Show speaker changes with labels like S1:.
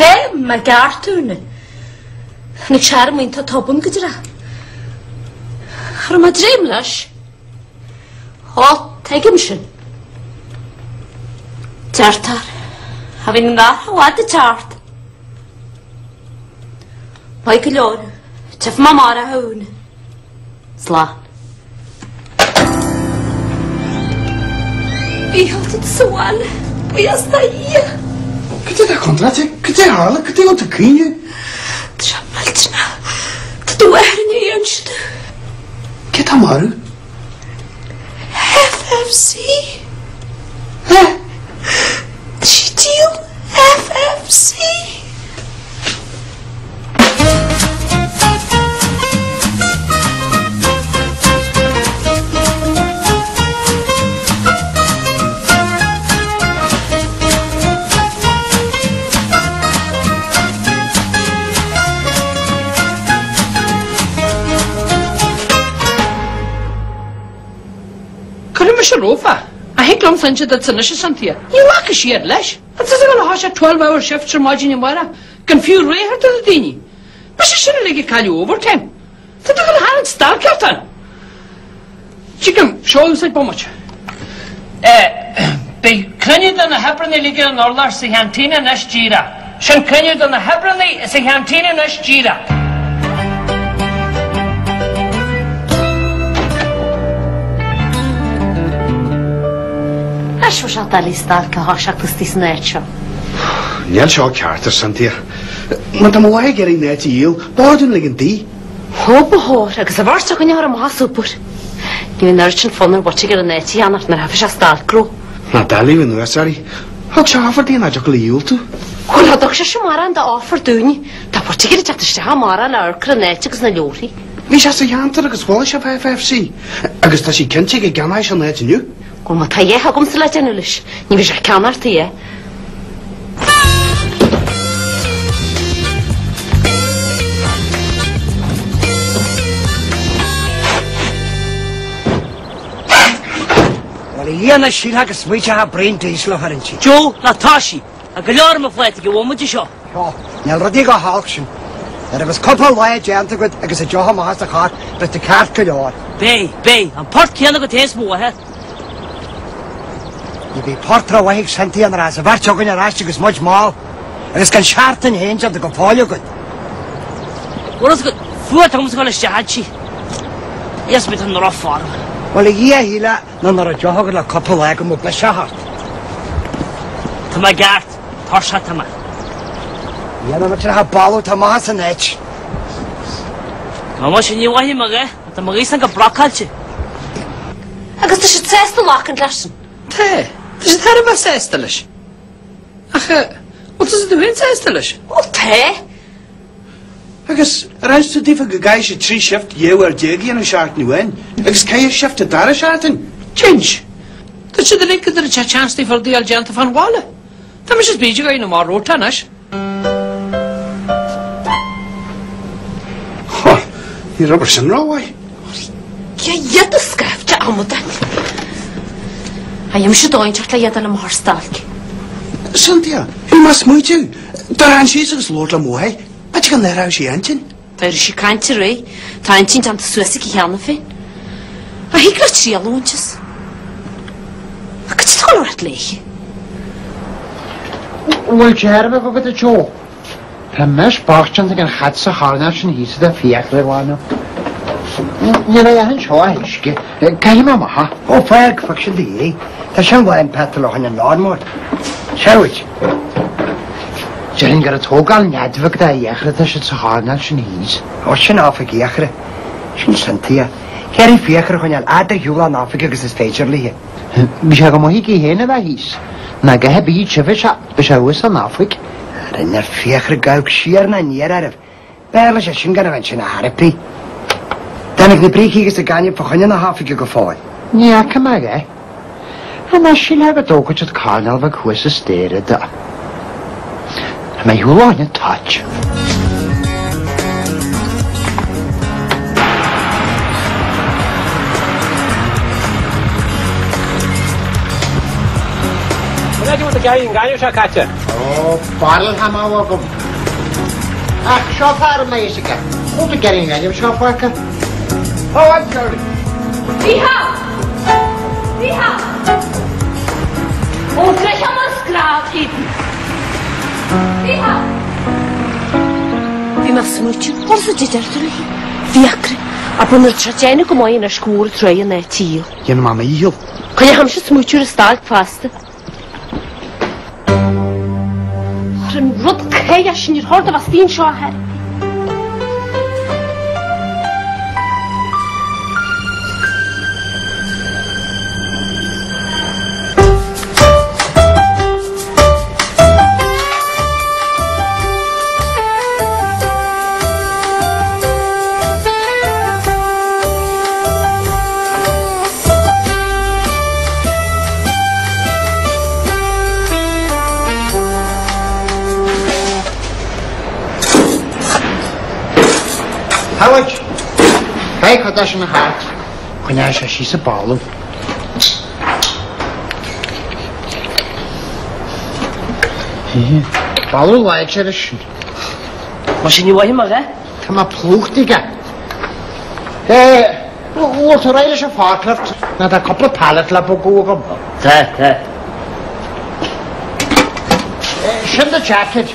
S1: Tá mé i gceart úna. Tháinig sé orm iontach tobann go díreach. Cha raibh mé ag dréim leis. Ó, tuigim sin. Deirtear, cha bhíonn an rath i bhfad ag teacht. Maith go leor, tchífidh mé amárach a Úna. Slán. Mícheál, tá tú sa bhaile. Buíochas do Dhia.
S2: Cad é atá contráilte? Cad é a tharla? Cad é a bhfuil tú ag caoineadh?
S1: Tá sé millteanach. Tá do mháthair i ndiaidh inse domh.
S2: Cé tá marbh?
S1: FFC. Tá sí ag díol FFC.
S3: Cuirfidh mise romhat é. Ach thig liomsa inse duit anois a Cynthia, ní ghlacfaidh siad leis. An tusa ag dul a thoiseacht 12 hour shifts ar maidin amárach gan fiú réidh a thabhairt do na daoine. Beidh sé sin uilig ag cailleadh overtime. Tá tú ag dul a tharraingt stailc ort ann. Tig liom seo a úsáid bomaite. Beidh cruinniú de na hoibreanna uilig ar an urlár sa cheaintín anois díreach. Sin cruinniú de na hoibreanna sa cheaintín anois díreach.
S1: Anois bhfuil sé doiligh stailc a thoiseacht istigh san áit seo.
S2: Níl seo ceart, a Cynthia. Má tá mo mháthair ag iarraidh an áit a dhíol, ba chóir dúinn ligean di.
S1: Ó, ba chóir, agus an bheirt againn a chur amach as obair. Ní bhíonn an oiread sin fonn ar Mhuitigh ar an áit a cheannacht nuair a thaifeadh sé stailc ró.
S2: Ná doiligh anuas uirthi. Thug sé offer di nach dtiocfadh léi diúltú.
S1: Bhuel, cha dtug sé sin mórán d'offer dúinne. Tá Mhuitigh ag teacht isteach amárach le amharc ar an áit agus na leabharthaí.
S2: Bhí sé sa cheantar agus chuala sé fá FFC agus tá sé cinnte go gceannóidh sé an áit inniu.
S1: Bhuel, má tá a dhath agamsa le déanamh leis, ní bheidh sé ag ceannacht í.
S4: Bhuel, a Dhia, anois shílfeá go smaoiteochadh braon díosal a chur inti.
S5: Joe, ná toisigh. Tá go leor ar mo phláta ag an bhomaite seo.
S4: Seo, níl rudaí chomh holc sin. Nuair a bheas cúpla lá déanta agat agus an deoch amach as do chorp, beidh tú ceart go leor.
S5: Beidh, beidh. An port céanna agat féin is mo mháthair.
S4: Ní bheidh port rómhaith ag Cynthia nuair a bheas an bheirt againn ar ais agus muid mall, agus gan seachtain féin déanta go fóill agat.
S5: Bhfuil fhios agat, fuath agamsa dul isteach inti. Yes, bit an drochfhorm.
S4: Bhuel, a Dhia, shílfeá ná nach raibh deoch agat le cúpla lá go mbeadh biseach ort.
S5: Tá mé i gceart, tuirseach tá mé.
S4: Dhéanamh muid a balú tá maith as an áit.
S5: Tá muis ní mhaithfidh mé é, tá mo ghaoth go brocáilte.
S1: Agus tá siad sásta glacaint leis sin.
S3: Tá, tá siad thar a bheith sásta leis. Ach, bhfuil tusa tú féin sásta leis?
S1: Bhuel, tá.
S2: Agus ar inis tú daofa go gcaithfidh siad 3 shift 12 uair a dhéanamh seachtain amháin agus caithfidh shift an dara seachtain?
S3: D'inis. Dúirt siad uilig go dtabharfadh sé chance daofa rudaí a fháil déanta fán bhaile. Tá mise is Bríd ag dul amach rota anois.
S2: Há, ní raibh sin rómhaith.
S1: Cé hiad na scaifte amadán? A dhéanfaidh siad óinteacht le iad a amach ar stailc.
S2: Cynthia, bhí mé ag smaoitiú. Dá rachainn síos agus labhairt le mo mháthair, b'fhéidir go n-athródh sí a intinn.
S1: D'éirigh sí caint ar aghaidh. Tá a intinn déanta suas aici cheana féin. Ach thig leat triail a bhaint as. Ach cad é atá le ráit léi?
S4: Bhfuil dearbhadh agat a Joe? Tá mise bocht déanta ag an chat sa choirnéal sin thíos atá fiacla a ghlanadh. Níl a dhath anseo ach uisce. Caithfidh mé amach. Ó fág, fág sin do dhiaidh. Tá sin lán petrol ó choinne an lawnmower. Sea dhuit. Déarfainn gur ag tógáil nead bheag dá fhiachra atá siad sa choirnéal sin thíos. Ó sin oifig Fhiachra. Sin Cynthia. D'iarraidh Fiachra a choinneáil fhad ar shiúl ón oifig agus is féidir léi. Bhí sé go maith aici féin a bheith thíos. Ná go heb í tibhe sé, bhí sé thuas san oifig. Rinne Fiachra gabhadh siar ná aniar oraibh. B'fhearr leis é sin gan a bheith ansin ar chor ar bith. Tháinig na brící agus an gaineamh fá choinne na hoifige go fóill. Ní fhaca mé é. Anois shílfeá go dtógfadh siad coirnéal bheag thuas an staighre dó. Tá mé ar shiúl ó thaitneamh toit.
S6: Cad é rud a gceann an gaineamh seo caite?
S4: Ó, barrel hammer agam. Ach seo fear a mbeidh fhios aige. Rud a gceann an gaineamh seo fágtha. Ó, I'm sorry.
S1: Mícheál! Mícheál! Ó, sroich an scread Aidan. Mícheál! Bhí mé ag smaoitiú, conas a deirtear léi? Fiachra, abair nuair atá sé déanamh go maith anois go bhfuair tráth an áit í.
S2: Dhéanfaidh mé mo dhícheall.
S1: Coinneoidh mise smaoitiú ar an stailc feasta. Ar an rud céidhe sin ar chóir do bheith istigh anseo a thairfeadh.
S4: Howard, Beidh chuid leis an thart. Coinneoidh sé síos i bpaladh. Baladh láidir é sin.
S5: Mar sin ní mhaithfidh mé é.
S4: Tá mé plúchta aige. Bhfuil tú réidh leis an forklift? Nó tá cúpla pallet le bogadh agam.
S5: Tá, tá.
S4: Sin do jacket.